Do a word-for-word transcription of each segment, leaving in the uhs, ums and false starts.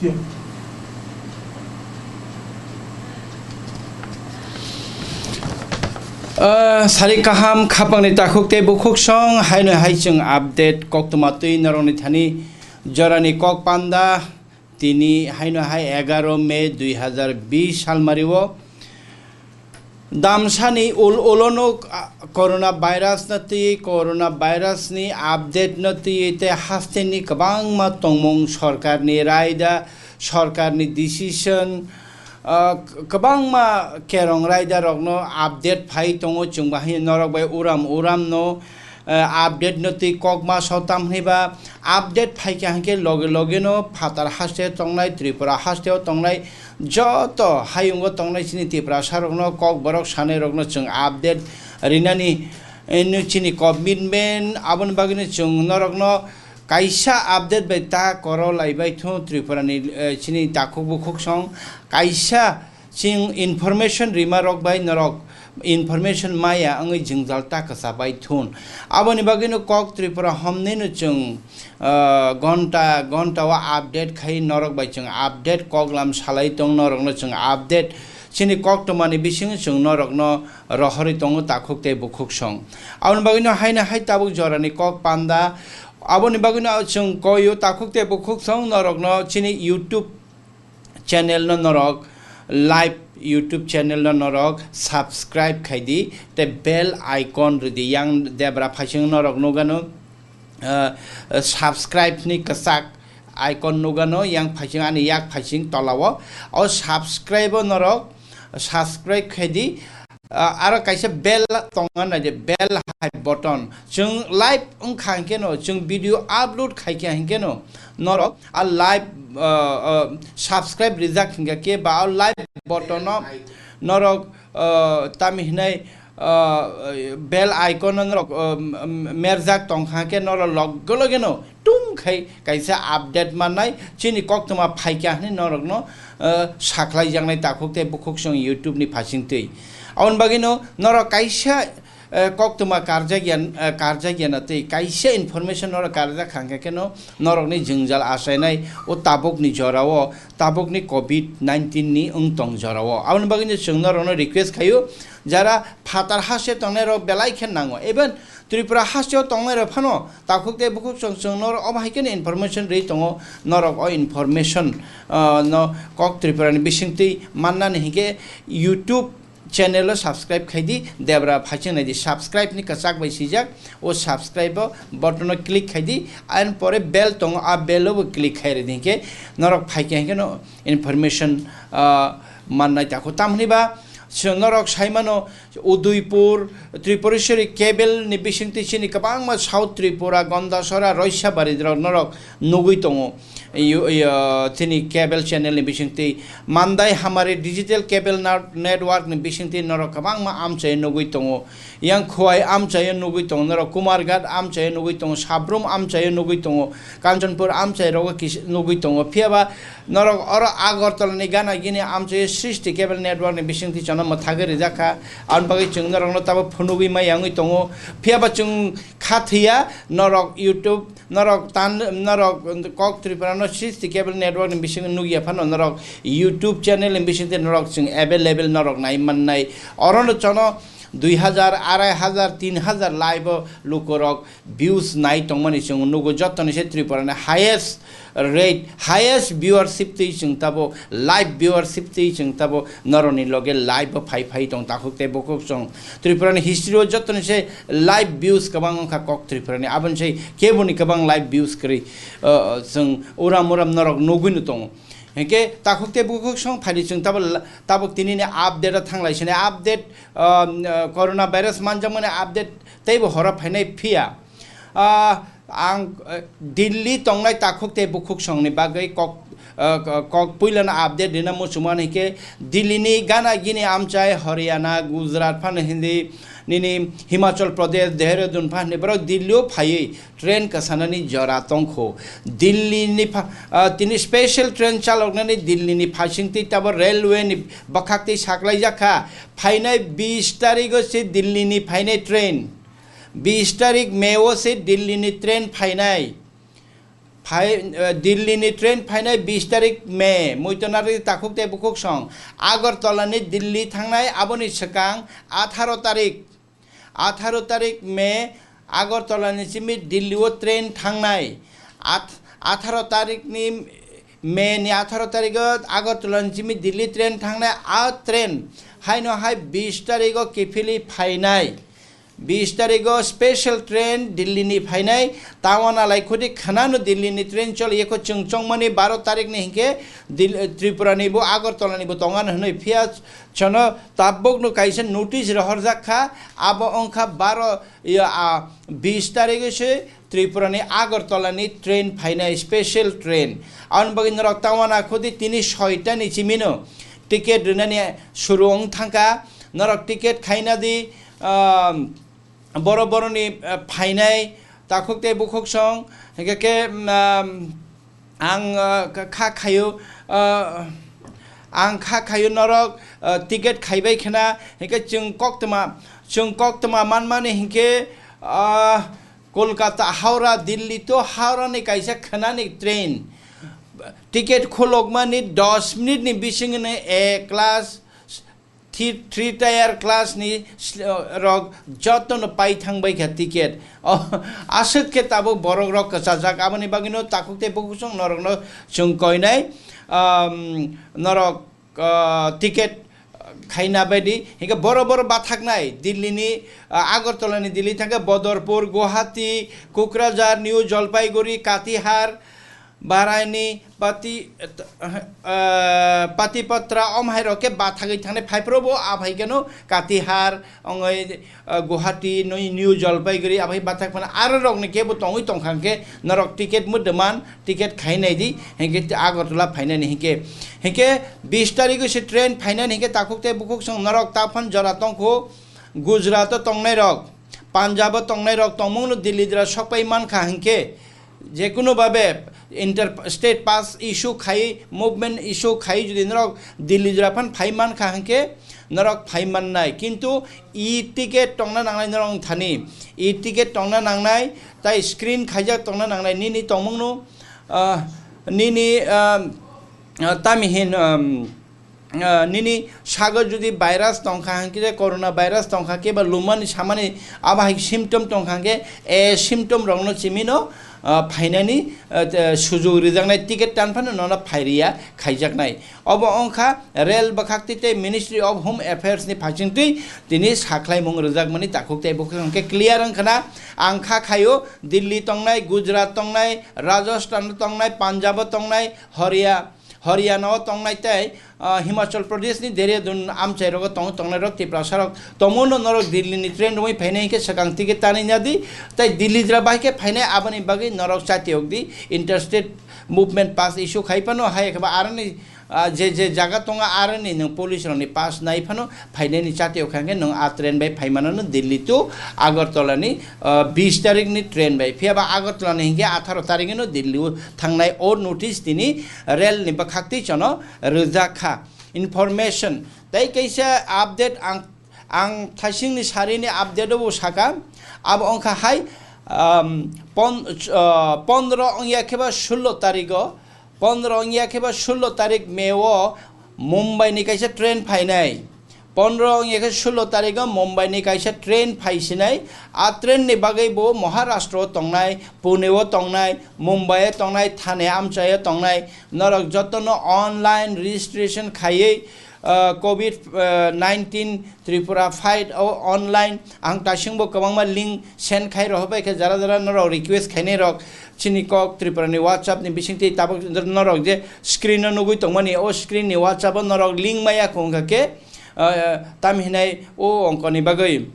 Ah, sari kaham khapangni takhuk tei bukhuk song haino hai chwng update koktwma twi norokni thani jorani kok panda tini haino hai egaroh May dui hazar bish salmario. Damsani ul ulono, ah, corona virus no twi, corona virus ni update no twi tei hasteni kwbangma tongmung sorkarni raida, sorkarni decision, ah, kwbangma kerong raida rokno update phai tongo, chwng bahai norok bai uram uram no, ah, update no twi kokma sotam hwnwi ba update phaikha hinkhe loge loge no phatar haste tongnai, Tripura hasteo tongnai, joto hayungo tongnai chini Tiprasa rokno, kokborok sanai rokno chwng update rinani, eh, no chini commitment, aboni bagwino chwng norokno kaisa update bai ta koro laibai thung Tripura ni, eh, chini takhuk bukhuk song kaisa chwng information rima rok bai norok information maya wngwi jwngjal ta kwcha bai thun. Aboni bagwino kok Tripura homnino chwng ah, gonta, gonta o update khai norok bai chwng update koklam salai tong, norokno chwng update chini koktwmani bisingo chwng norokno rohorwi tongo takhuk tei bukhuk song. Aboni bagwino haino hai tabuk jorani kok panda, aboni bagwino chwng koio takhuk tei bukhuk song norokno chini YouTube channel no norok live YouTube channel no norok subscribe khai di tei bell icon rwdi, yang debra phaising norok nugano, ah, subscribe ni kwchak icon nugano yang phaising ani yak phaising tola o, o subscribe o norok subscribe khai di. Ah, aro kaisa bell tongo nai de, bell hai button. Chwng live wngkha hinkhe no, chwng video upload khaikha hinkhe no, norok a live, ah, ah, subscribe rijak hinkha khe ba o live button no norok, ah, tami hinai, ah, bell icon no norok, ah, merjak tongkha khe norok loge loge no tum khai kaisa update mannai, chini koktwma phaikha hinwi norokno, eh, sakhlaijaknai takhuk tei bukhuk song YouTube ni phasingtwi. Aboni bagwino norok kaisa, eh, koktwma karjakya, eh, karjakya na tei kaisa information norok karjak kha hwnkhe kheno norokni jwngjal achainai o tabukni jorao, tabukni covid nineteen ni wng tong jorao. Aboni bagwino chwng norokno request khaio, jara phatar hasteo tongnairok belai khe nango, even Tripura hasteo tongnairok phano takhuk tei bukhuk chwng chwng norok obo hai kheno information rwi tongo, norok o information, ah, no kok Tripura ni bisingtwi mannani hinkhe YouTube channel o subscribe khai di, debra phaising nai di, subscribe ni kwchak bai swijak, o subscribe o button o click khai di, ayang pore bell tongo, a bell o bo click khai rw di hinkhe norok phaikhe hinkhe no information, ah, mannai takhuk. Tamni ba chwng norok saimano, Udaipur, Tripureshwari cable ni bisingtwi chini kwbangma South Tripura, Gondasora, Roisabari rok norok nugwi tongo. Yu-, yu-, chini cable channel ni bisingtwi Mandai Hamari digital cable na-, network ni bisingtwi norok kwbangma amchai nugwi tongo. Yang Khowai amchaio nugwi tongo norok, Kumarghat amchaio nugwi tongo, Sabrum amchaio nugwi tongo, Kanchanpur amchai rogo kis-, nugwi tongo. Phiya ba norok oro Agartala ni gana gini amchaio Srishti Cable Network ni bisingtwi chwngno mwthagwi rijak kha. Aboni bagwi chwng norokno tabuk phunugwi ma yangwi tongo. Phiya ba chwng kha thwiya norok YouTube, norok tan, norok kok Tripura no Srishti Cable Network ni bisingo nugya phano norok YouTube channel ni bisingtwi norok chwng available norok nai mannai. Orono chwngno dui hazar, arai hazar, tin hazar live o lukurok views nai tongmani chwng nugo, jotoni se Tripura ni highest rate, highest viewership twi chwng tabo, live viewership twi chwng tabo noroni loge live o phai phai tong takhuk tei bukhuk chwng Tripura ni history o jotoni se live views kwbang wngkha kok Tripura ni, aboni se keboni kwbang live views kwrwi, uh, chwng uram uram norok nugwi no tongo. Hinkhe takhuk tei bukhuk song phaidi chwng tabo la-, tabuk tini ni update o thanglai sini update, um, uh, corona virus manjakmani update teibo horo phainai phiya. Ah, ang, eh, Delhi tongnai takhuk tei bukhuk songni bagwi kok, eh, kok puilano update rina muchungmani hinkhe Delhi ni gana gini amchai Haryana, Gujarat phano hindi nini Himachal Pradesh, Dehradun phano hindi borok Delhi o phaiwi train kwsanani jora tongkho. Delhi ni pha-, ah, tini special train chaloknani Delhi ni phasingtwi tabo railway ni bwkhaktwi saklaijak kha. Phainai bis tarigo se Delhi ni phainai train. Bis tarik May o se Delhi ni train phainai. Phai, eh, Delhi ni train phainai bis tarik May, muitonari takhuk tei bukhuk song. Agartala ni Delhi thangnai aboni swkang atharo tarik. Atharo tarik May Agartala ni simi Delhi o train thangnai. At-, atharo tarik ni May ni atharo tarik o Agartala ni simi Delhi train thangnai. A train haino hai bis tarik o kiphilwi phainai. Bis tarik o special train Delhi ni phainai. Tawana lai khudi khwnano Delhi ni train choli eko chwng chongmani baro tarik ni hinkhe Dil-, Tripura ni bo Agartala ni bo tongan hwnwi phiya chono tabuk no kaisa notice rohorjak kha. Abo wngkha baro, ya, a, bis tarik o se Tripura ni Agartala ni train phainai, special train. Aboni bagwi norok tawana khudi tini soita ni chimino ticket rinani suru wng thangkha. Norok ticket khaina di, um, boro boroni, uh, phainai takhuk tei bukhuk song, hingke ke, um, ang, uh, kha, kha khayo, uh, ang kha khayo norok, uh, ticket khaibai khena, hingke chwng koktwma, chwng koktwma manmani hingke, uh, Kolkata, Howrah, Delhi to Howrah ni kaisa khwnani train. Ticket khulokmani dos minute ni bisingni A class, thi-, three tier class ni sl-, rok joto no pai thang bai kha ticket. O, aswk khe tabuk borok rok kwchajak, aboni bagwi no takhuk tei bukhuk song norok no chwng koinai, um, norok ah, ticket khaina baidi, hingke boro boro bathaknai Delhi ni, ah, Agartala ni Delhi thangkhe Bodorpur, Guwahati, Kokrajhar, New Jalpaiguri, Katihar, Baraini, Pati-, ah, Patipatra, om hai rok khe bathagwi thangnai phaiphuru bo, ah, phaikhe no Katihar, ongoi, ah, Guwahati, noi New Jalpaiguri, abai bathak phano aro rok ni kebo tongwi tongkha hwnkhe norok ticket mudman, ticket khai nai di, hinkhe Agartala phainani hinkhe, hinkhe bis tarikh se train phainani hinkhe takhuk tei bukhuk song norok ta phano jora tongkho, Gujarat o tongnai rok, Punjab o tongnai rok tongmung no Delhi jora sokpai mankha hinkhe, jekunu babe inter state pass issue khai, movement issue khai jodi norok Delhi jora phan phai mankha hinkhe norok phai mannai, kintu e-ticket tongna nangnai norok thani, e-ticket tongna nangnai, tai screen khaijak tongna nangnai nini tongmung no, ah, nini, ah, ah, tami hin, um, ah, nini sago jodi virus tongkha hinkhe, corona virus tongkha khe ba lumani samani abo hai symptom tongkha hinkhe, e symptom rokno chimino, ah, phainani, ah, te-, sujug rijaknai ticket tan phano nono phairiya khaijaknai. Obo wngkha rel bwkhak twi tei Ministry of Home Affairs ni phaisingtwi tini sakhlaimung rwjakmani takhuk tei bukhuk hwnkhe clear wngkhana. Ang kha khaio Delhi tongnai, Gujarat tongnai, Rajasthan tongnai, Punjab o tongnai, Haria-, Haryana o tongnai tei, ah, Himachal Pradesh ni Dehradun amchai rogo tong-, tongnai rok Tiprasa rok tongmo no norok Delhi ni train romwi phainai hinkhe swkang ticket tanwi nadi tei Delhi jora bai khe phainai aboni bagwi norok chati okdi interstate movement pass issue khai phano hai khe ba aroni ah, je je jaga tongo aroni nwng police rokni pass nai phano phainani chati okha hinkhe nwng a train bai phaimano no Delhi to Agartala ni, ah, bis tarikh ni train bai. Phiya ba Agartala ni hinkhe atharo tarikh no Delhi o thangnai o notice tini rel ni bwkhak twi chono rwjak kha. Information tei kaisa update ang Ang thaisingni sarini update-o bo sakha, abo wngkha hai, um, pon-, uh, pondro wngya khe ba sullo tarigo, pondro wngya khe ba sullo tarik May-o Mumbai-ni kaisa train phainai. Pondro wngya khe sullo tarigo Mumbai-ni kaisa train phaisinai. A train-ni bagwi bo Maharashtra-o tongnai, Pune-o tongnai, Mumbai-o tongnai, Thane amchai-o tongnai. Norok jotono online registration khaiwi, uh, covid, uh, nineteen Tripura fight o online ang tasingbo kwbangma link send khai rohorbai khe jara jara norok request khainai rok chini kok Tripura ni WhatsApp ni bisingtwi tabuk norok je screen o nugwi tongmani o screen ni WhatsApp o norok link maya khungkha khe, ah, tam hinai o ongkoni bagwi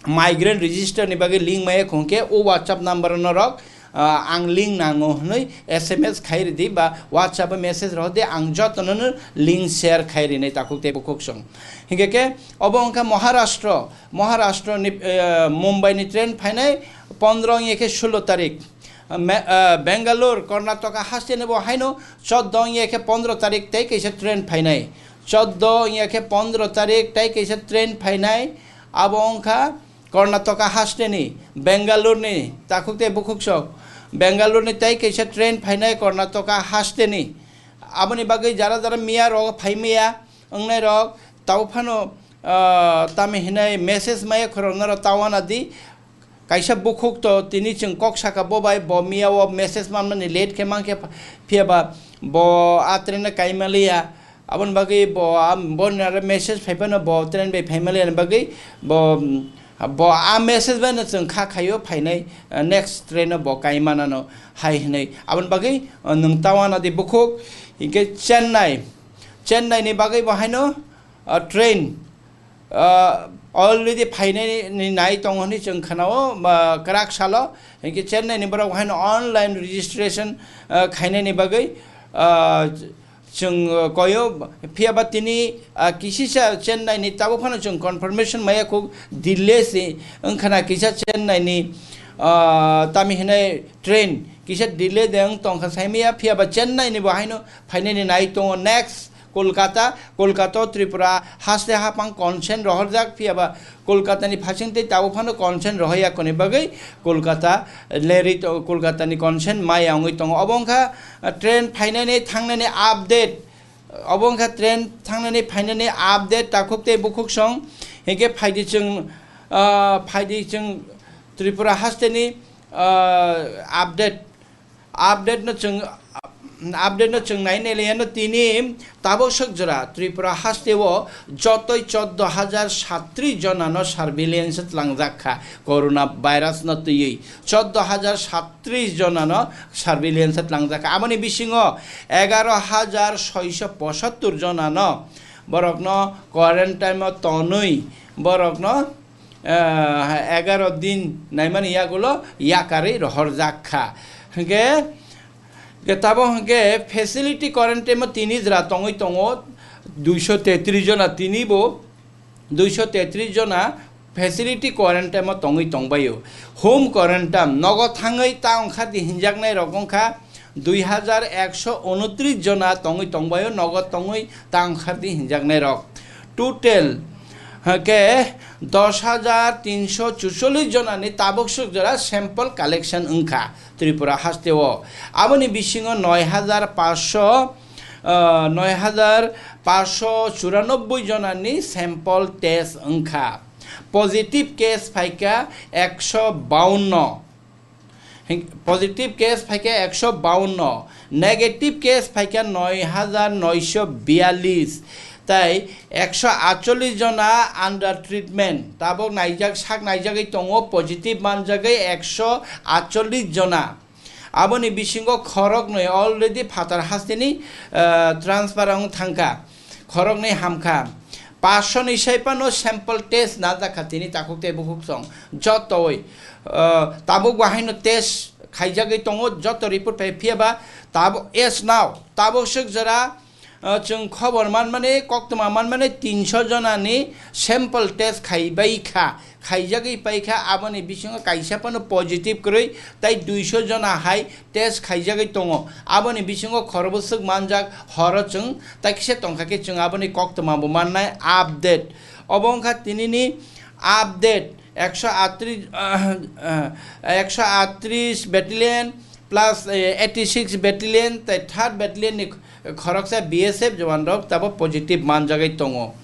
migrant register ni bagwi link maya khungkhe o WhatsApp number o norok, ah, ang link nango hwnwi S M S khai ridi ba WhatsApp o message rohordi, ang jotono no link share khai rinai takhuk tei bukhuk song. Hinkhe khe obo wngkha Maharashtra, Maharashtra ni, eh, Mumbai ni train phainai pondro wngya khe sullo tarik. Me-, eh, Bangalore, Karnataka haste ni bo haino choddo wngya khe pondro tarik tei kaisa train phainai. Choddo wngya khe pondro tarik tei kaisa train phainai. Abo wngkha Karnataka haste ni, Bangalore ni takhuk tei bukhuk sok. Bengaluru ni tei kaisa train phainai Karnataka hasteni. Aboni bagwi jara jara miya rok phai maya wngnai rok tau phano, ah, tamo hinai message maya khoroknaro tauana di. Kaisa bukhuk to tini chwng kok saka bo bai bo miya o message manmani late khe mankhe ph-, phiya ba bo a train no kaima liya. Aboni bagwi bo, am, boni aro message phai phano bo train bai phaima liya ni bagwi bo, mm, bo a message bai no chwng kha khaio phainai, ah, next train no bo kaima nano hai hinai. Aboni bagwi, ah, nwng tauana di bukhuk hinkhe Chennai, Chennai ni bagwi bo haino, ah, train, ah, already phainai ni nai tongo hinwi chwng khanao, ah, kwrak salo hinkhe Chennai ni borok haino online registration, ah, khainani bagwi, ah, chwng, uh, koyo, phiya ba tini, uh, kisisa Chennai ni tabuk phano chwng confirmation maya kuk delay se wngkhana kisa Chennai ni, uh, tamo hinai train kisa delay de wng tongkha saimaya, phiya ba Chennai ni bo haino phainani nai tongo next Kolkata, Kolkata o Tripura haste haphang consent rohorjak, phiya ba Kolkata ni phasing tei tabuk phano consent rohorya koni bagwi Kolkata lerwi to-, Kolkata ni consent maya wngwi tongo. Obo wngkha, uh, train phainani thangnani update. Obo wngkha train thangnani phainani update takhuk tei bukhuk song. Hinkhe phaidi chwng, ah, phaidi chwng Tripura hasteni, ah, update, update no chwng, update no chwng nai nai laiya no tini tabuk swk jora Tripura hasteo jotoi chordo hajar sattris jona no surveillance tlangjak kha corona virus no twiwi. Chordo hajar sattris jona no surveillance tlangjak kha. Aboni bisingo egaro hajar soiso posattur jona no borok no quarantine o tonwi borok no, eh, egaro din naimani yagulo yakarwi rohorjak kha. Hinkhe, hinkhe tabo hinkhe facility quarantine o tini jora tongwi tongo duiso tetris jona tini bo. Duiso tetris jona facility quarantine o tongwi tongbaio. Home quarantine nogo thangwi ta wngkha di hinjaknai rok wngkha dui hajar ekso unotris jona tongwi tongbaio, nogo tongwi ta wngkha di hinjaknai rok. Total, ha, ke dos hajar tinso chuchollis jona ni tabuk swk jora sample collection wngkha Tripura hasteo. Aboni bisingo noi hajar paanso, ah, noi hajar paanso churanobboi jona ni sample test wngkha. Positive case phaikha ekso baunno. Hing-, positive case phaikha ekso baunno, negative case phaikha noi hajar noiso biyallis, tai ekso atchollis jona under treatment, tabuk naijak, sak naijagwi tongo, positive manjagwi ekso atchollis jona. Aboni bisingo khoroknwi already phatar hasteni, eh, transfer wng thangkha. Khoroknwi hamkha. Paanso ni sai phano sample test najakha tini takhuk tei bukhuk song. Jotoi, ah, tabuk bo haino test khaijagwi tongo, joto report phai phiya ba tabuk as now, tabuk swk jora, ah, chwng khobor manmani, koktwma manmani tinso jona ni sample test khaibai kha. Khaijagwi paikha, aboni bisingo kaisa phano positive kwrwi, tai duiso jona hai test khaijagwi tongo. Aboni bisingo khorobwswk manjak, horo chwng tai kisa tongkha khe chwng aboni koktwma bo mannai update. Obo wngkha tinini update, ekso atris, ah, ah, ekso atris battalion plus, eh, eighty six battalion tei third battalion ni khoroksa B S F jawan rok tabuk positive manjagwi tongo.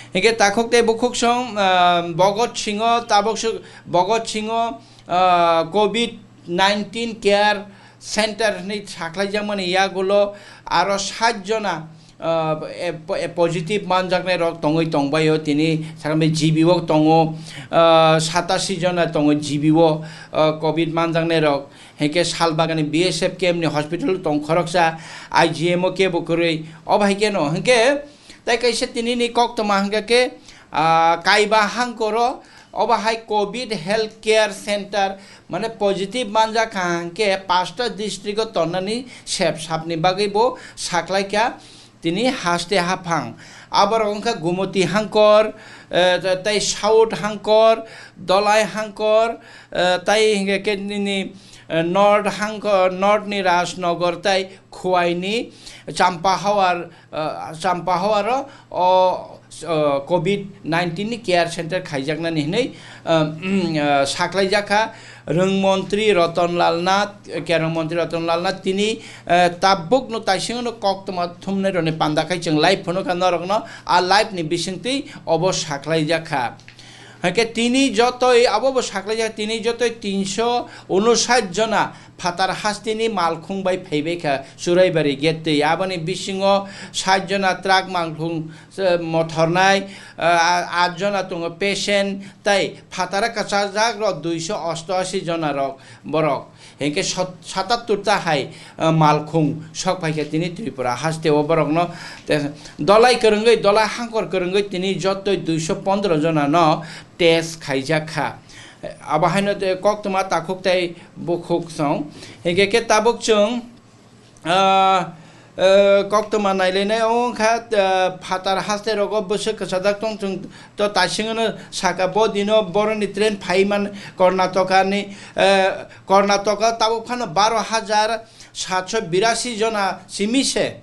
Hinkhe takhuk tei bukhuk song, ah, Bhagat Singh o tabuk su-, Bhagat Singh o, ah, covid nineteen care center hinwi sakhlaijakmani yagulo aro sat jona, ah, e, po-, e, positive manjaknai rok tongwi tongbaio, tini sakhamni G B o tongo, ah, satasi jona tongo G B o, ah, covid manjaknai rok. Hinkhe Salbagani B S F camp ni hospital tong khoroksa, I G M o kebo kwrwi. Obo hai kheno hinkhe tai kaisa tinini koktwma hingkha khe, ah, Kaiba Hangkoro, obo hai covid health care center, mane positive manjak kha hinkhe pasta district o tonnani sep sapni bagwi bo sakhlaikha. Tini haste haphang. Aborok wngkha Gumoti Hangkor, eh, tei South Hangkor, Dolai Hangkor, eh, tei hingkhe khe nini, eh, North Hangkor, North ni Rajnagar tei Khowai ni Champahawar, eh, Champahawar o, o uh, covid nineteen ni care center khaijaknani hinwi, uh, mm, uh, saklaijak kha. Rwng montri Ratan Lal Nath, kerong montri Ratan Lal Nath tini, uh, tabukno taisingono koktwma thumnairokni panda khai chwng live phunukha norokno, a live ni bisingtwi obo saklaijak kha. Hakhe tini jotoi abobo saklaijak, tini jotoi tinso unosat jona phatar hasteni malkhung bai phaibai kha Churaibari gate twi. Aboni bisingo sat jona truck malkhung, eh, mothornai, eh, a-, at jona tongo patient, tei phatara kwchajak rok duiso osto asi jona rok borok. Hinkhe sot-, satattur ta hai, eh, malkhung sok phaikha tini Tripura hasteo borokno. Te dolai kwrwngwi, dolai hangkor kwrwngwi tini jotoi duiso pondro jona no test khaijak kha. Abo haino tei koktwma takhuk tei bukhuk song. Hinkhe khe tabuk chwng, ah, eh, koktwma nailainai wngkha, eh, phatar haste rogo bwswk kwchajak tong chwng to taisingno saka bo dino boroni train phaiman Karnataka ni, eh, Karnataka tabuk phano baro hajar satso birasi jona simi se,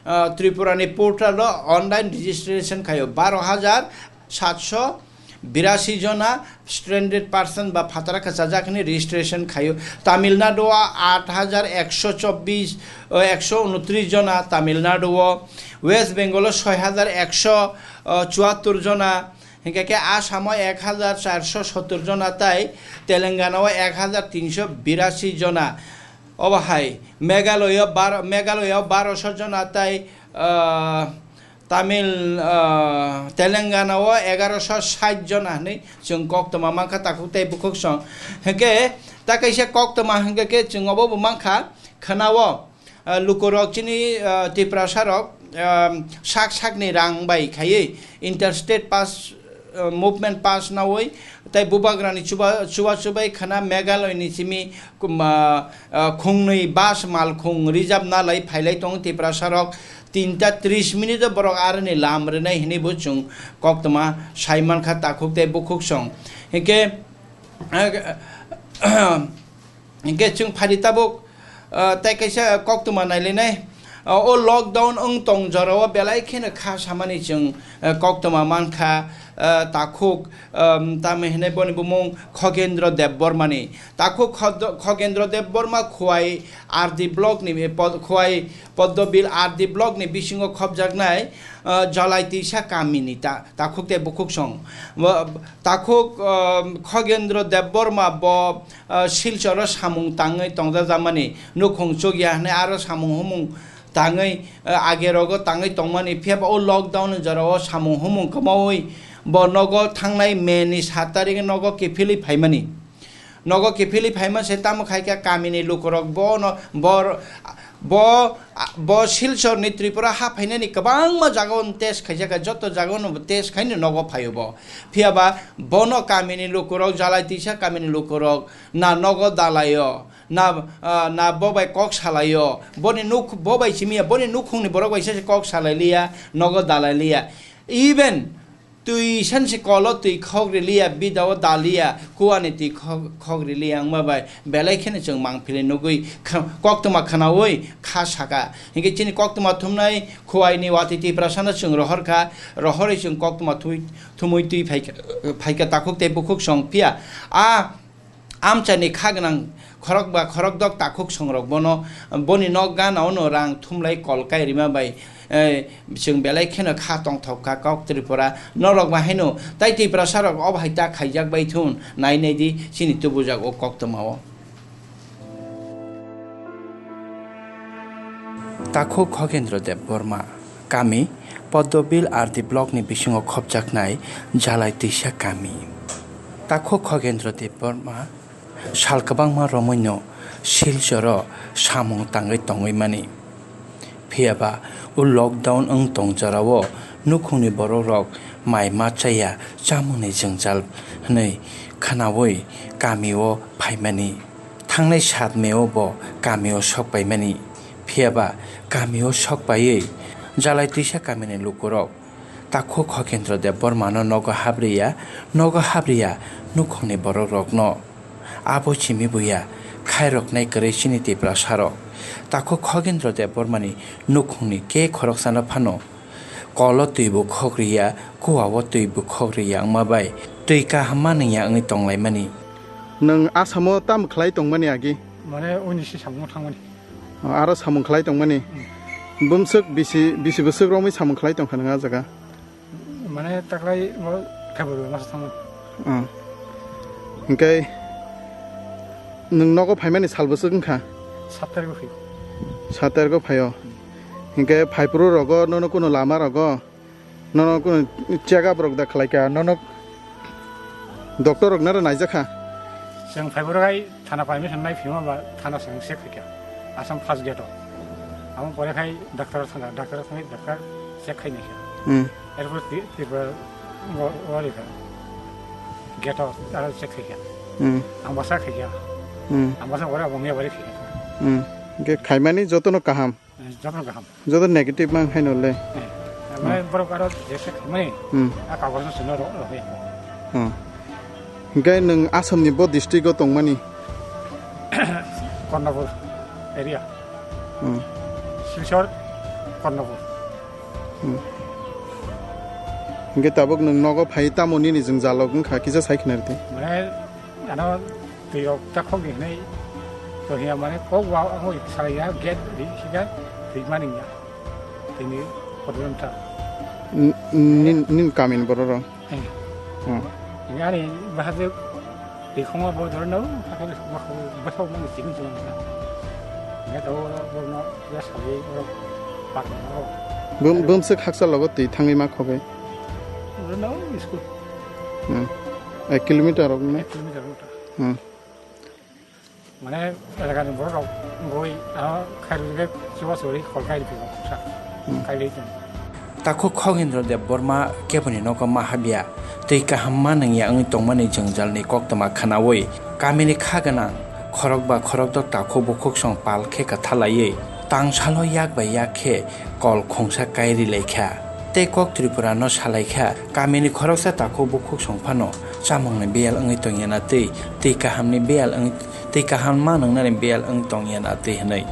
ah, Tripura ni portal o online registration khaio baro hajar satso birasi jona stranded person ba phatara kwchajak hwnwi registration khaio. Tamil Nadu o aat hajar ekso chobbish, o, ekso unotris jona Tamil Nadu o, West Bengal o soi hajar ekso, o, chuattur jona, hinkhe khe Assam o ek hajar charso sottor jona tei Telangana o ek hajar tinso birasi jona. Obo hai Meghalaya o bar-, Meghalaya o baroso jona tei, ah, Tamil, ah, Telangana o egaroso sait jona hinwi chwng koktwma mankha takhuk tei bukhuk song. Hinkhe ta kaisa koktwma hinkhe khe chwng obo bo mankha khwnao, ah, lukurok chini, ah, Tiprasa rok, ah, sak sakni rang bai khaiwi interstate pass, ah, movement pass nawi tei bubagrani chuba, chuba chubai khwna Meghalaya ni simi kum-, ah, ah, khungnwi bus malkhung reserve nalai phailai tongo Tiprasa rok. Tinta tris minute o borok aroni lam rwnai hinwi bo chwng koktwma sai mankha takhuk tei bukhuk song. Hinkhe, ah, hinkhe chwng phari tabuk, ah, tei kaisa koktwma nailainai. Ah, o lockdown wng tong jorao belai kheno kha samani chwng, ah, koktwma mankha, ah, takhuk, um, tamo hinwi boni bumung Khogendro Debbarmani. Takhuk Khod-, Khogendro Debbarma Khowai R D block ni, eh, pod-, Khowai Poddobil R D block ni bisingo khopjaknai, ah, Jalai Tisa kamini ta-, takhuk tei bukhuk song. Bo, takhuk, um, Khogendro Debbarma bo, ah, Silchoro samung tangwi tongjakjakmani nukhung chukya hwnwi aro samung humung tangwi, ah, agerogo tangwi tongmani, phiya ba o lockdown ni jorao samung humung kwmaui bo nogo thangnai May ni sat tarik nogo kiphilwi phaimani. Nogo kiphilwi phaima se tamo khai kha kamini lukurok bono bor-, bo, bo Silchorni Tripura ha phainani kwbangma jagao test khaijak kha, joto jagaono test khaino nogo phaio bo. Phiya ba bono kamini lukurok, Jalai Tisa kamini lukurok na nogo dalaio, na, ah, na bo bai kok salaio, boni nuk-, bo bai simiya, boni nukhungni borok bai se kok salai liya, nogo dalai liya. Even twi san se kolo twi khok riliya, bidao daliya, kuani twi khok, khok riliya wngma bai belai kheno chwng mangpili nugwi kha-, koktwma khwnaui kha saka. Hinkhe chini koktwma thumnai Khowai ni watwi Tiprasano chwng rohor kha, rohorwi chwng koktwma thui-, thumui twi phaikha, phaikha takhuk tei bukhuk song phiya. A amchaini kha gwnang khorok ba khorok dok takhuk songrok bono, boni nok gana ono rang thumlai kol kai rima bai, eh, chwng belai kheno kha tongthok kha kok Tripura norok ba haino tai Tiprasa rok obo hai ta khaijak bai thun nai nai di chini tubujak o koktwma o. Takhuk Khogendro Debbarma, kami Poddobil R D block ni bisingo khopjaknai Jalai Tisa kami. Takhuk Khogendro Debbarma sal kwbangma romwino Silchoro samung tangwi tongwi mani. Phiya ba o lockdown wng tong jorao nukhungni borokrok mai ma chaya chamungni jwngjal hwnwi khwnaui kamio phaimani. Thangnai sat May o bo kamio sokpaimani. Phiya ba kamio sokpaiwi Jalai Tisa kamini lukurok takhuk Khogendro Debbarmano nogo habriya, nogo habriya nukhungni borokrokno. Abo simi buya khairoknai kwrwi chini Tiprasarok. Takhuk Khogendro Debbarmani nukhungni ke khoroksano phano Kolo twi bo khok riya, kuwa o twi bo khok riya wngma bai twi kaham ma nungya wngwi tonglaimani. Nwng Asamo tamo khlai tongmani agi? Mane uni si samung thangmani. O, aro samung khlai tongmani? Hmm. Bumswk bisi, bisi bwswk romwi samung khlai tongkha nwng a jaga? Mane taklai o February maso thango. Hmm. Hinkhe nwng nogo phaimani sal bwswk wngkha? Sat tarikh o phaio. Sat tarikh o phaio. Hmm. Hinkhe phaiphuru rogo nono kuno lama rogo? Nono kunu check up rok da khlai kha, nono doctor rok naro naijak kha? Chwng phaibo rok hai thana permission nai phima ba thana chwng check khai kha. Assam first gate o. Amo pore khai doctor thanga, doctor thangwi doctor check khai nai kha. Hmm. Erpor Tri-, Tripura o, o ri kha. Gate o aro check khai kha. Hmm. Ambasa khai kha. Hmm. Ambasa ora bongya bari khai kha. Hmm. Ge khaimani jotono kaham. Eh, jotono kaham. Joto negative mang haino le. Eh, mane borok aro je se khaimani, hmm, a kagoj no sino ro, ro ya. Hmm. Hinkhe nwng Assam ni bo district o tongmani? Karnapur area. Hmm. Silchar, Karnapur. Hmm. Hinkhe tabuk nwng nogo phai tamo nini jwngjal rok wngkha kisa sai khna rwdi. Mane Ano twi rok ta khok ni hinwi to hiya mane kok wa ang oi salai ya gate ri siga twi mani ya. Tini problem ta. N-, nin, nin kamin borok rok? Eh. Hmm. Ini ani bahasa twi khong wa bo dor no, hakhe basa mani sini sini. Ini to bo no ya salai bo pak no. Bum, bumswk haksa logo twi thangwi ma khobai? Dor no school. Hmm. Ek kilometer rok ne? Ek kilometer rok. Hmm. Mane elakani borok rok goi ano khairok je chuba churi khol kai rikha sa. Hmm. Kai rikha. Takhuk Khogindra Debbarma keboni nogo ma habya, twi kaham ma nungya wngwi tongmani jwngjalni koktwma khwnawi kamini kha gwnang khorokba khorokdok takhuk bukhuksong pal khe kwthalaiwi tangsalo yak bai yak khe kol khungsa kai ri lai kha. Tei kok Tripura no salai kha, kamini khoroksa takhuk bukhuksong phano chamungni biyal wngwi tongya na twi, twi kahamni biyal wng-, twi kaham ma nungnani biyal wng tongya na twi hwnwi.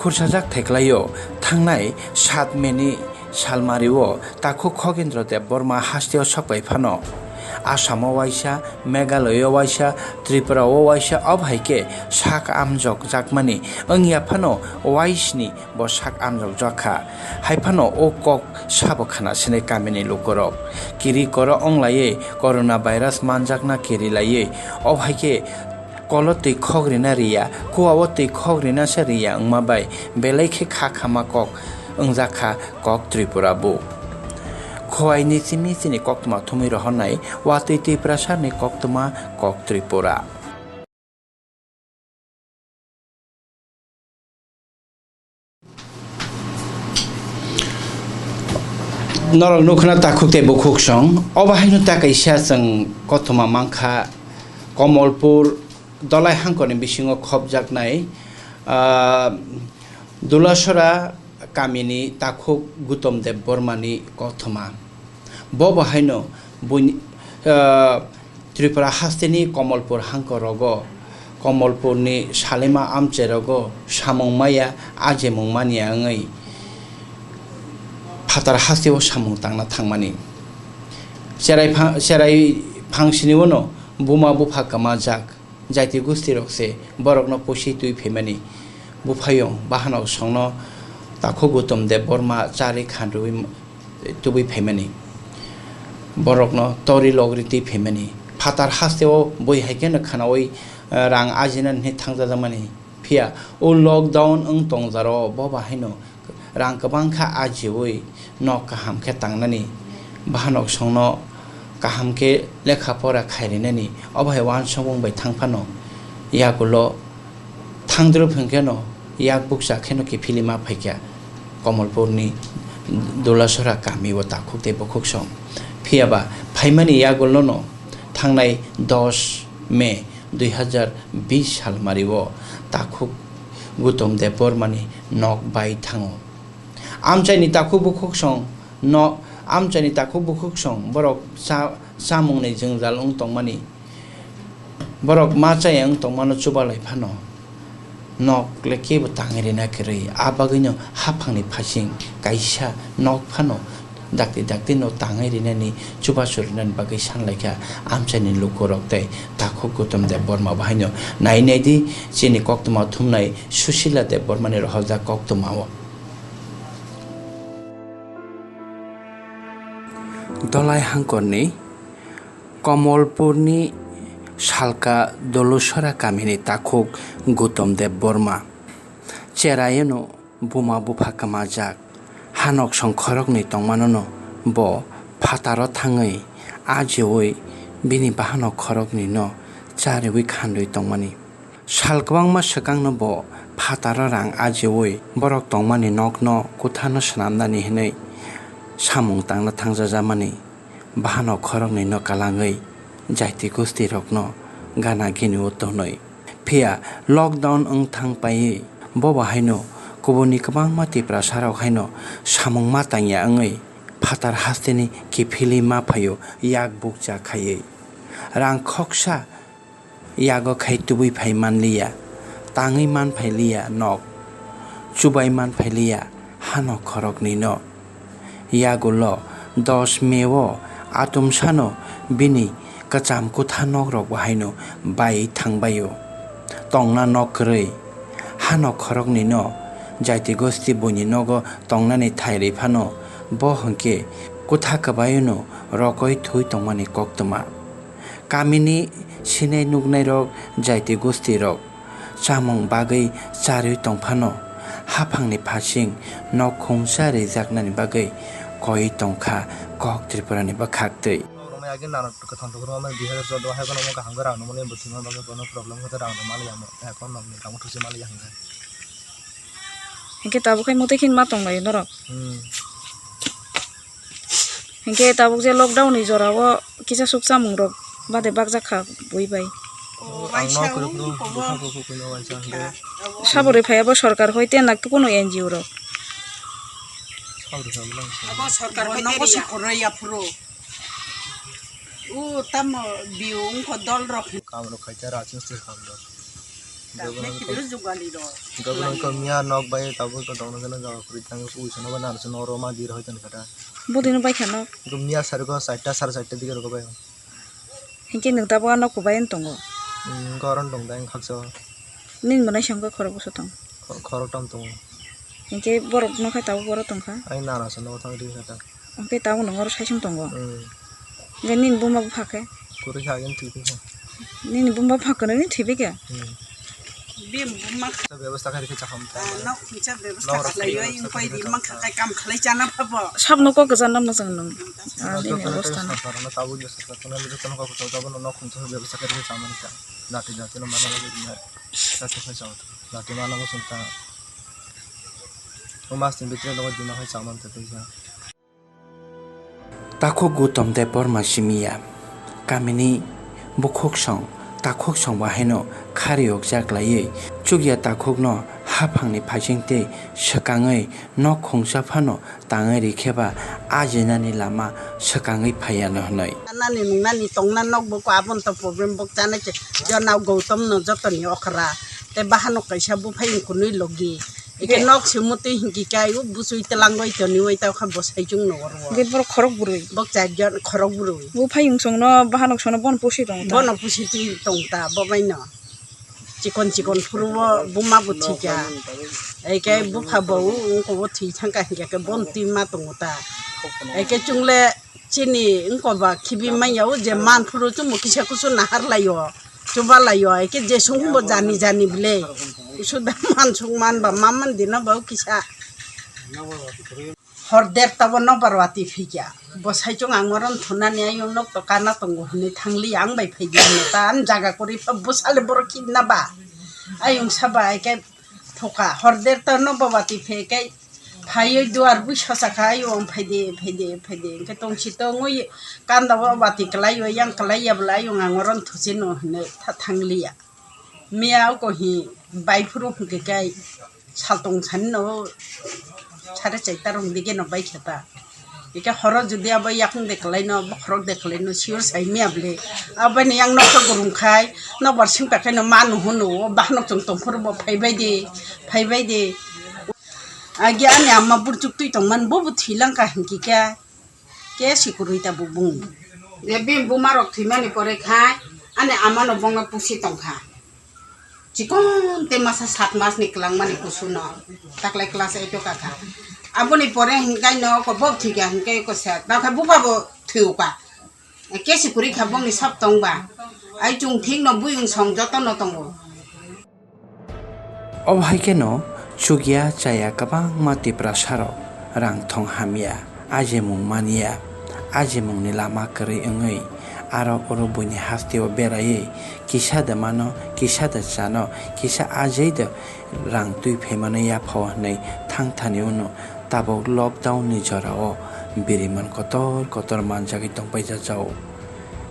Khursajak theklaio, thangnai sat May ni salmario takhuk Khogindra Debbarma hasteo sokbai phano Assamo waisa, Meghalaya waisa, Tripura o waisa, obo hai khe sak amjok jakmani wngya phano waisni bo sak amjok jak kha. Hai phano o kok sabo khana sinai kamini lukurok. Kiri koro onglaiwi corona virus manjakna kiri laiwi, obo hai khe Kolo twi khok rina riya, kuwa o twi khok rina se riya wngma bai belai khe kha khama kok wngjak kha kok Tripura bo. Khowai ni simi chini koktwma thumwi rohornai, watwi Tiprasa ni koktwma kok Tripura. Norok nukhna takhuk tei bukhuk song. Obo haino ta kaisa chwng kothoma mankha, Komolpur Dolai hangkorni bisingo khopjaknai, ah, Dulasora kamini takhuk Gutom Deb Bormani kothoma. Bo bo haino buini, ah, Tripura hasteni Komolpur hangkorogo, Komolpurni salima amcherogo samung maya ajemung manya wngwi phatar hasteo samung tangna thangmani. Cherai pha-, cherai phangsini uno buma bupha kwmajak. Jaiti gusti rok se borokno pusi twi phaimani. Buphayung bahanok songno takhuk Gutom Deb Borma chari khanrwi tubui phaimani. Borokno tori logri twi phaimani. Phatar hasteo bui hai kheno khwnaui, eh, rang ajina hinwi thangjajakmani. Phiya o lockdown wng tongjaro bo bahaino rang kwbangkha ajiui nok kaham khe tangnani, bahanok songno kaham khe lekha pora khairinani, obo hai uansukmung bai thang phano yagulo thangdrup hwnkhe no yak bukcha kheno kiphilwi ma phaikha Komolpurni Dulasora kami o takhuk tei bukhuk song. Phiya ba phaimani yagulono thangnai dos May dui hazar bish salmario takhuk Gutom Debbarmani nok bai thango. Amchaini takhuk bukhuk song No amchaini takhuk bukhuk song borok cha-, chamungni jwngjal wng tongmani, borok ma chaya wng tongmano chubalai phano nok le kebo tangwi rina kwrwi. A bagwino haphangni phasing kaisa nok phano dakti dakti no tangwi rinani, chubachu rinani bagwi sanlaikha amchaini lukurok tei takhuk Gautam Debbarma bo haino. Nai naidi chini koktwma thumnai Susila Debbarmani rohorjak koktwmao. Dolai hangkorni Komolpurni Salka Dolusora kamini takhuk Gautam Debbarma. Cherayeno buma bupha kwmajak. Hanok song khoroknwi tongmanono bo phataro thangwi ajiui bini bahanok khoroknwino chariui khandwi tongmani. Sal kwbangma swkangno bo phataro rang ajiui borok tongmani nokno kuthano swnamnani hwnwi samung tangna thangjajamani. Bahanok khoroknwino kalangwi jaiti gostirokno gana gini o tonwi. Phiya lockdown wng thang paiwi bobo haino kubuni kwbangma Tiprasarok haino samung ma tangya wngwi phatar hasteni kiphilwi ma phaio yak bukcha khaiwi. Rang khoksa yago khai tubui phai manliya, tangwi man phailiya nok, chubai man phailiya hano khoroknwino. Yagulo dos May o atumsano bini kwcham kutha nokrokbo haino baiwi thangbaio. Tongna nok kwrwi hano khoroknwino jaiti gosti buini nogo tongnani thairwi phano bo hwnkhe kutha kwbaiono rokoi thwi tongmani koktwma. Kamini sinai nuknairok, jaiti gostirok chamung bagwi charwi tongphano, haphangni phasing nok khungsa rijaknani bagwi koi tongkha kok Tripurani bwkhaktwi. Rwmani age nana kwthang rwmani dui hazar chordo hai bono kaham khe rang rwmani bwswima bagwi bono problem khe rang rwmani ya mo, ekhon nokni tamo thusi mali ya hwnjak. Hinkhe tabuk khai motwi khin ma tonglaio norok. Hmm. Hinkhe tabuk je lockdown ni jora o kisa suk chamung rok bade bakjak kha bui bai. Ang no kuru kuru bwkha bwkha kunu waisa hwnkhe. Sabori phai abo sorkar hoi te nak kunu N G O rok. Sabori phai abo lang se. Abo sorkar hoi te nogo ya. Sakoroi aphuru. U tamo biu wngkho dol rok. Kam rok khai te rajmistri kam rok. Gabon Khe khe jugali rok. Gabon ko miya nok bai tabuk ko dongno gana jaga kuri tang ui sono ba nan sono ro ma dir hoi tan kata. Bodino bai khano. Ko miya sar ko satta sar satta dige rok bai. Hinkhe nwng tabuk ano kubai wng tongo. Hmm, goron tong dai khaksa. Nini mwnai sangkha khorok bwsa tong. Kho-, khorok tam tongo. Hinkhe borok no khai tabuk borok tongkha. Ai nana sono thang ri kata. Hwnkhe tabuk nwng oro saichung tongo. Hmm. Hwnkhe nini buma bupha khe? Kwrwi kha, agini thwi kha. Nini buma bupha kwrwini thwibai khe? Hmm. Bini buma kha. Bebostha khe rikhe chaham ta. Ah, nok khungsa bebostha khlaiwi, wngkoi ri mankha khai kam khlai chana phabo. Sabno kok kwchana mwchang nwng. Ah, bini bebostha no. Sorkarno tabuk je sorkarno jotono kok kwchao tabukno nok khungsa bebostha khe rikhe chamani ta. Jati jati no mana bagwi rina. Jati khai chao. Jati mana bo chwng ta. O mas ni bitire logo dima khai chamani ta tei kha. Takhuk Gautam Debbarma simi ya. Kamini bukhuksong, takhuksong bo haino khariyokjak laiwi chukya takhukno haphangni phaising tei swkangwi nok khungsa phano tangwi rikhe ba ajinani lama swkangwi phaiya no hwnwi. Nani nungnani tongna nok bo ko aboni to problem bok chanai se jona Gautam no jotoni okra tei bahano kaisa buphai wngkha nwi logi. Ike nok se mutwi hinki kai u busui telangoi toniwoi tao kha bwsai chwng no oro. Hwnkhe borok khorok bwrwi. Bok char jon khorok bwrwi. Bo phai wng songno bahanok sono bono pusi tong ta. Bono pusi twi tong ta bo bai no. Chikon chikon phuru o buma bo thika. Ike bupha bo u wngko bo thwi thangka hinkhe ke bon twi ma tongo ta. Ike chwng le Chini wngkor ba khibi manya o je man phuru chwngbo kisa kusu nahar lai o, chuba lai o, eke jesung bo jani jani bile. Kusu da man sung man ba ma man dina ba o kisa. Hor der ta bo nokbar wati phikya. Bo saichung ang oron thunani ayung nok to kana tongo hwnwi thangli ang bai phaidi hwnwi ta ang jaga kwrwi pha bwsale borok khibna ba. Ayung saba eke Thoka hor der ta no ba wati phe kai phaiwi duar bui sosa kha ayung phaidi phaidi phaidi hwnkhe tongsi tongwi kanda o wati kwlaiwi yang kwlaiya bwla ayung ang oron thusi no hwnwi tha thangliya. Miya oko hi bai phuru hwnkhe kai saltong sani no sare chaita rong dige no bai khe ta. Ike horo jodi abo yakung de kwlaino, bokhorok de kwlaino, sure sai miya bwle. Aboni yang nokto gurung khai, nokbar singpa khaino manu hunu, o bahanok chwng tongphuru bo phaibai de, phaibai de. Agi ani amma burchuk twi tongman, bo bo thwilang ka hinkhe khe, ke sikurui ta bo bung. Je bini buma rok thwimani pore khai, ani amano bongno pusi tongkha. Chikon tei masa sat mas ni kwlangmani kusuno taklai class eight o kakha. Aboni pore hinkaino ko bo thwikha hinkai ko sat. Bakha buba bo thwiuka. Kesi kwrwi kha bongni sap tongba. Ai chung thik no buyung song joto no tongo. Obo hai kheno chukya chaya kwbangma Tiprasa rok rang thong hamya. Ajemung manya, ajemungni lama kwrwi wngwi aro oro buini hasteo beraiwi kisa da mano, kisa da chano, kisa ajai da rang twi phaimano yaphao hwnwi thangthani uno tabuk lockdown ni jorao biriman kotor kotor manjagwi tongpai jajao.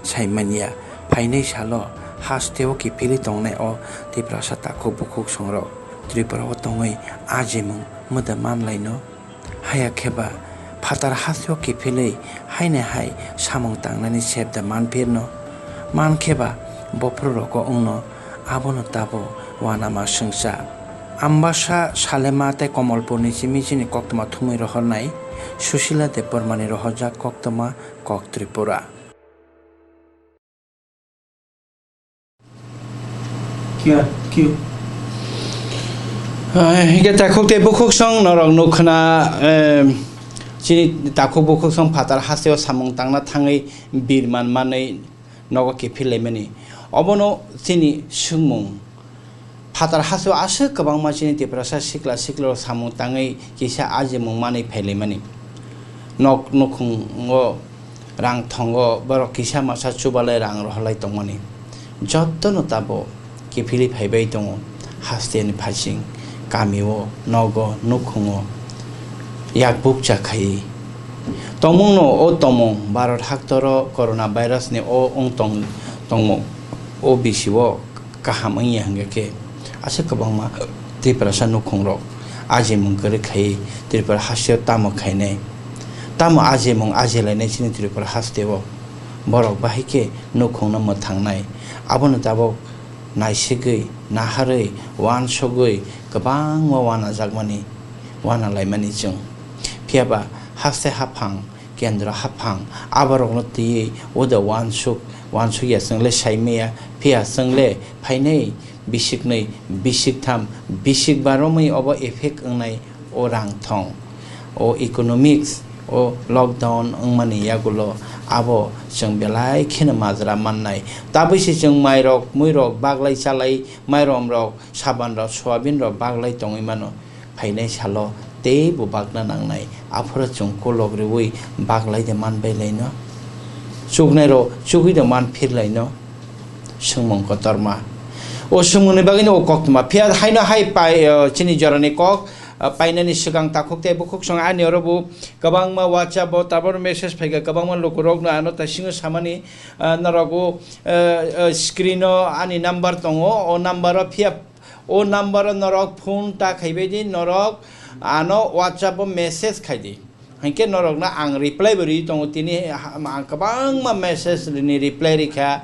Saimanya, phainai salo hasteo kiphilwi tongnai o Tiprasa takhuk bukhuk songrok Tripura o tongwi ajemung mwda manlaino. Haya khe ba phatar hasteo kiphilwi haino hai samung tangnani sep da manphirno? Man khe ba bophuru rogo wngno abono tabo uanama swngchar. Ambasa, Salema tei Komolpurni simi chini koktwma thumwi rohornai Susila Debbarmani rohorjak koktwma Kok Tripura. Kia, kiu. Ah, hingke takhuk tei bukhuk song norok nukha na, eh, chini takhuk bukhuk song phatar hasteo samung tangna thangwi birman manwi nogo kiphil laimani. Obono chini swngmung. Phatar hasteo aswk kwbangma chini Tiprasa sikla siklirok samung tangwi kisa ajimung manwi phailaimani. Nok nukhungo rang thongo, borok kisa masa chubalai rang rohorlai tongmani. Jotono tabo kiphilwi phaibai tongo, hasteni phasing, kamio, nogo, nukhungo yak bukcha khaiwi tongmungno. O tongmung Bharat haktoro corona virusni o wng tong-, tongmung o bisio kaham wngya hingkha khe aswk kwbangma Tiprasa nukhungrok ajimung kwrwi khaiwi Tripura hasteo tamo khainai, tamo ajimung ajilainai chini Tripura hasteo. Borok bahai khe nukhungno mwthangnai. Abono tabuk naisigwi, naharwi, uansugwi kwbangma uanajakmani, uanalaimani chwng. Phiyaba haste haphang, kendro haphang, aborokno twiwi uda uansuk, uansukya chwngle saimaya, phiya chwngle phainai bisiknwi, bisiktham, bisikba romwi obo effect wngnai o rang thong. O economics, o lockdown wngmani yagulo abo chwng belai kheno majra mannai. Tabwi se chwng mairok, muirok baglai chalai, mairomrok, sabanrok, soyabinrok baglai tongwi mano. Phainai salo teibo bagna nangnai. Aphuru chwng kolok riui baglai de man bailaino? Chuknairok chugui de man phirlaino? Swngmung kotorma. O swngmungni bagwino o koktwma. Phiya haino hai pai, o, chini jorani kok, o, painani swkang takhuk tei bukhuk song ani oro bo kwbangma WhatsApp o tabor message phaikha, kwbangma lukurokno ano taisingo samani, o, norok o, o, o, screen o ani number tongo, o number o phiya O number o norok phone ta khaibai di, norok ano WhatsApp o message khai di. Hinkhe norokno ang reply bo rwi tongo, tini ha-, ang kwbangma message ni reply rikha,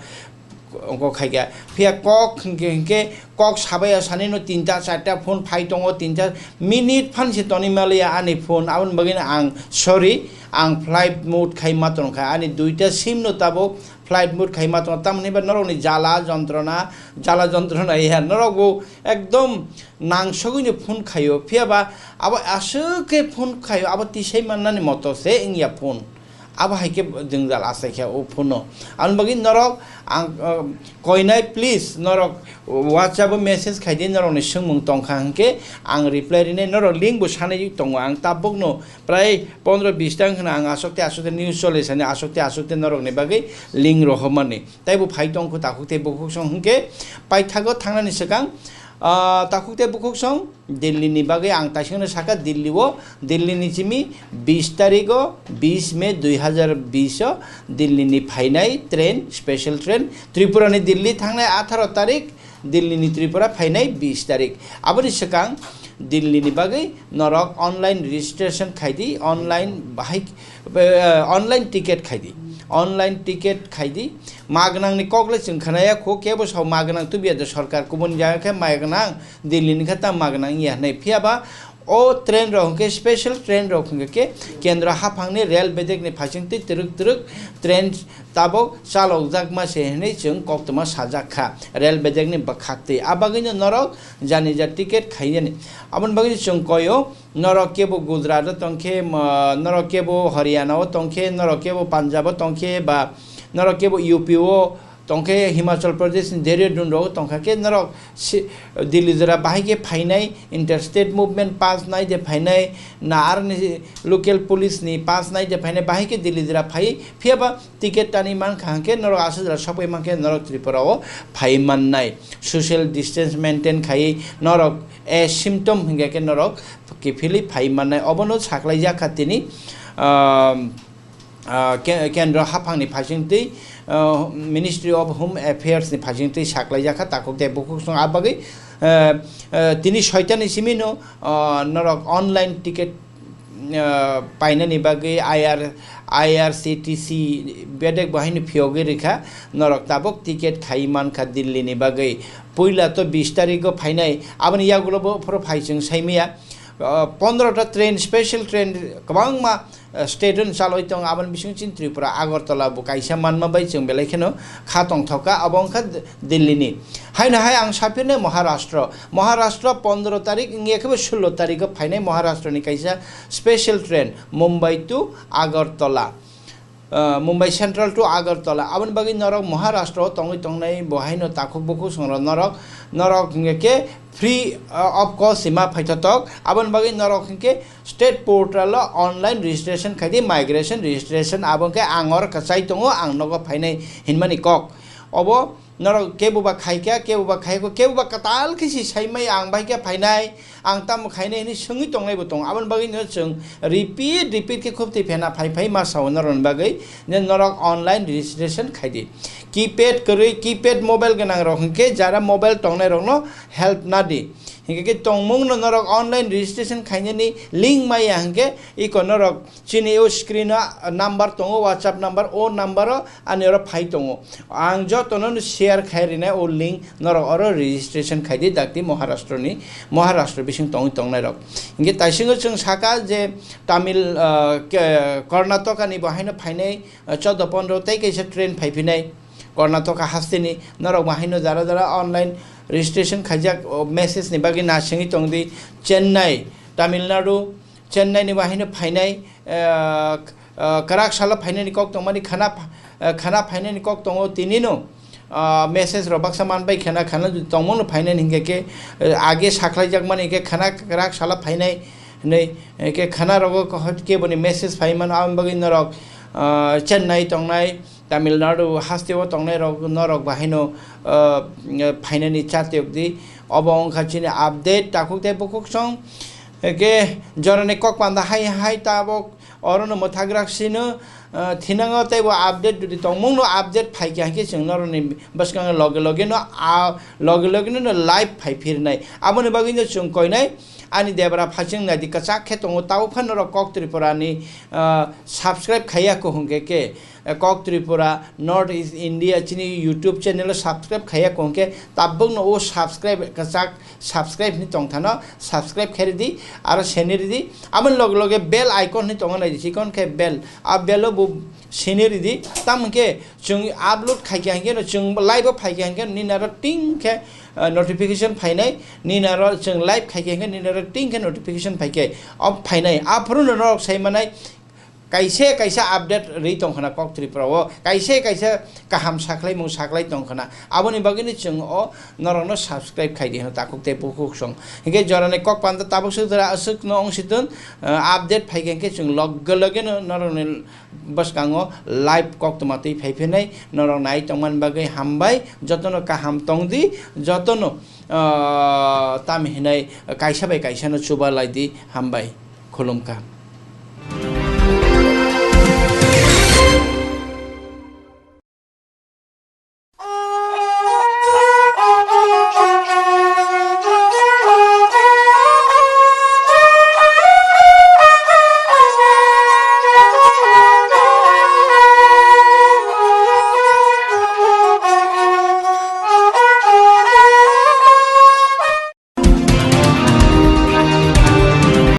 ongko khaikha. Phiya kok hinkhe, hinkhe kok sabai ya sani no tinta charta phone phai tongo, tinta minute phan se toni maliya ani phone, aboni bagwi no ang sorry, ang flight mode khai ma tongkha, ani duita sim no tabuk flight mode khai ma tongo, tamoni ba norokni jala jontrona, jala jontrona ya, norok bo ekdom nangsogwino phone khaio, phiya ba abo aswk khe phone khaio, abo tisai mannani moto se wngya phone, abo hai khe jwngjal achai kha o phone no. Aboni bagwi norok ang, uh, koinai please norok WhatsApp o message khai di, norokni swngmung tongkha hinkhe ang reply rinai, norok link bo sanai tongo, ang tabukno prai pondro bis ta wngkha na ang aswk tei aswk tei news chole sani aswk tei aswk tei norokni bagwi link rohormani. Tei bo phai tongkha takhuk tei bukhuk song hinkhe paithago thangnani swkang, ah, takhuk tei bukhuk song Delhi ni bagwi ang taisingno sakha Delhi o, Delhi ni simi bis tarik o, bis May dui hazar bis o Delhi ni phainai train, special train, Tripura ni Delhi thangnai atharo tarik, Delhi ni Tripura phainai bis tarik. Aboni swkang Delhi ni bagwi norok online registration khai di, online bahai, eh, online ticket khai di, online ticket khai di. Magnang ni kok le chwng khwnaya kho, kebo sao magnang tubiya de sorkar, kubun jaga khe magnang, Delhi ni khe ta magnang ya hinwi. Phiya ba o train rok hwnkhe special train rok hwnkhe khe kendra haphang ni rel bedek ni phaising twi twrwk twrwk train tabok chalokjakma se hinwi chwng koktwma sajak kha rel bedek ni bwkhak twi. A bagwi no norok jani ja ticket khaiyani. Aboni bagwi chwng koyo, norok kebo Gujarat o tongkhe, ma, norok kebo Haryana o tongkhe, norok kebo Punjab o tongkhe, ba norok kebo U P o tongkhe, Himachal Pradesh ni Dehradun rogo tongkha khe, norok si-, Delhi jora bahai khe phainai, interstate movement pass nai de phainai, na aroni local police ni pass nai de phainai, bahai khe Delhi jora phai, phiya ba ticket tani mankha hwnkhe norok aswk jora sokpai mankhe norok Tripura o phai mannai. Social distance maintain khai norok a symptom hwnkhe khe norok kiphilwi phai mannai. Obono saklaijak kha tini, um, ah, ke-, kendro haphangni phaisingtwi, ah, Ministry of Home Affairs ni phaisingtwi saklaijak kha takhuk tei bukhuk song. A bagwi, ah, ah, tini soitani simino, ah, norok online ticket, ah, painani bagwi I R, I R C T C bedek bo haino phiyogwi rikha, norok tabuk ticket khai mankha Delhi ni bagwi. Puila to bis tarikgo phainai, aboni yagulo bo phoro phai chwng saimaya. Ah, pondro ta train, special train kwbangma, ah, state-o chalwi tongo, aboni bising chini Tripura, Agartala bo kaisa manma bai chwng belai kheno kha tongthok kha, abo wngkha D-, Delhi ni. Haino hai ang saphirnai Maharashtra, Maharashtra pondro tarik wngya khe bo sullo tarikgo phainai Maharashtra ni kaisa special train Mumbai to Agartala. Ah, Mumbai Central to Agartala. Aboni bagwi norok Maharashtra o tongwi tongnai bo haino takhuk bukhuk songrok norok, norok hwnkhe khe free, ah, of cost se ma phaithotok. Aboni bagwi norok hwnkhe state portal o online registration khai di, migration registration, abo hwnkhe ang oro kwchai tongo, ang nogo phainai hinmani kok. Obo norok kebo ba khaikha, kebo ba khaikho, kebo ba kwtal khe si saimai ang bai khe phainai, ang tamo khainai hinwi swngwi tongnai bo tongo. Aboni bagwi no chwng repeat, repeat khe khub twi phena phai phai ma sao norokni bagwi je norok online registration khai di. Keypad kwrwi, keypad mobile gwnang rok hwnkhe jara mobile tongnai rokno help na di. Hwnkhe khe tongmung no norok online registration khainani link maya hwnkhe iko norok chini o screen o number tongo, WhatsApp number, o number o ani oro phai tongo. Ang jotono no share khai rinai o link, norok oro registration khai di dakti Maharashtra ni, Maharashtra bising tongwi tongnai rok. Hingke taisingo chwng saka je Tamil, ah, ke-, Karnataka ni bo haino phainai, ah, chaudo pondro tei kaisa train phai phinai Karnataka haste ni, norok bo haino jara jara online registration khaijak, o message ni bagwi na singwi tong di. Chennai, Tamil Nadu, Chennai ni bo haino phainai, ah, ah, kwrak salo phainani kok tongmani khana pha-, ah, khana phainani kok tongo tinino, ah, message rok baksa man bai khana, khana tongmano phainani hingke ke, ah, age sakhlai jak mani ke khana kwrak salo phainai hinui, eh, ke khana rogo ko-, hot ke boni message phai mano, aboni bagwi norok, ah, Chennai tongnai, Tamil Nadu haste o tongnai rok, norok bo haino, ah, phainani chatiyok di. Obo wngkha chini update takhuk tei bukhuk song. Ke jorani kok panda hai hai tabok orono mwthagrak sino, ah, thinango teibo update jodi tongmungno update phaikha hwnkhe chwng noroni bwskango loge loge no, ah, loge loge no live phai phirnai. Aboni bagwi no chwng koinai ani debra phaching naidi kwchak khe tongo, tabuk phano norok Kok Tripura ni, ah, subscribe khaiya ko hwnkhe khe, eh, Kok Tripura North East India chini YouTube channel o subscribe khaiya ko hwnkhe tabuk no o subscribe kwchak subscribe hinwi tongthano, subscribe khe ridi, aro seni ridi. Aboni loge loge bell icon hinwi tongo naidi, chikon khe bell, a bell o bo seni ridi. Tamo hwnkhe chwng upload khaikha hwnkhe no, chwng live o phaikha hwnkhe nini aro ting khe, ah, notification phainai, nini aro chwng live khaikha hwnkhe nini aro ting khe notification phaikhe o phainai. Aphuru no norok sai manai, kaisa kaisa update rwi tongkhana Kok Tripura o, kaisa kaisa kaham sakhlaimung saklai tongkhana, aboni bagwino chwng o norokno subscribe khai di hino takhuk tei bukhuk song. Hinkhe jorani kok panda tabuk swk jora aswk no wng si tun, ah, update phaikha hinkhe chwng loge loge no norokni bwskango live koktwma twi phai phinai, norok nai tongmani bagwi hambai, jotono kaham tong di, jotono, ah, tamo hinai kaisa bai kaisa no chuba lai di, hambai, khulumkha.